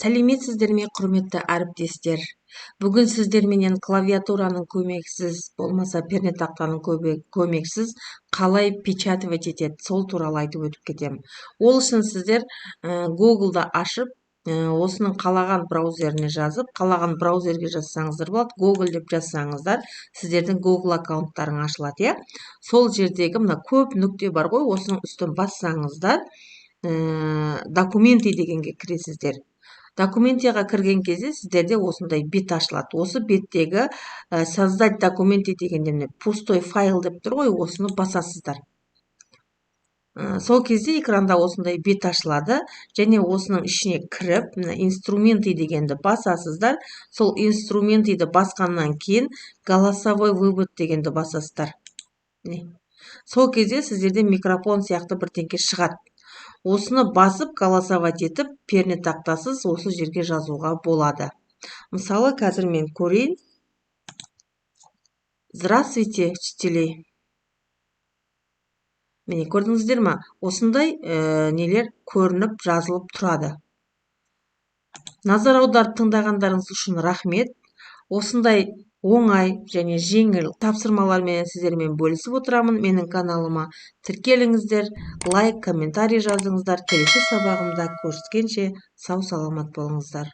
Сәлеметсіздер ме, құрметті әріптестер! Бүгін сіздерменен клавиатураның көмегісіз, болмаса пернетақтаның көмегісіз қалай печатывать етеді, сол туралы айтып өтіп кетемін. Ол үшін сіздер Google'да ашып, осының қалаған браузеріне жазып, қалаған браузерге жазсаңыздар болады. Google деп жазсаңыздар, сіздердің Google аккаунттарың ашылады, иә. Сол жердегі мына көп нүкте бар ғой, осының үстін бассаңыздар, «Документы» дегенге кіресіздер. Документыға кірген кезде сіздерде осындай бет ашылады. Осы беттегі «Создать документы» дегенде, міне, «Пустой файл» деп тұр ғой, осыны басасыздар. Сол кезде экранда осындай бет ашылады және осының ішіне кіріп, мына «Инструменты» дегенді басасыздар. Сол «Инструменты»ді басқаннан кейін «Голосовой вывод» дегенді басасыздар. Міне, сол кезде сіздерде микрофон сияқты бірдеңке шығады. Осыны басып, голосовать етіп, пернетақтасыз осы жерге жазуға болады. Мысалы, қазір мен көрейін. «Здравствуйте, учителей». Міне, көрдіңіздер ма, осындай нелер көрініп, жазылып тұрады. Назар аударып тыңдағандарыңыз үшін рахмет. Осындай оңай және жеңіл тапсырмалармен сіздермен бөлісіп отырамын. Менің каналыма тіркеліңіздер, лайк, комментарий жазыңыздар. Келесі сабағымда көріскенше, сау саламат болыңыздар.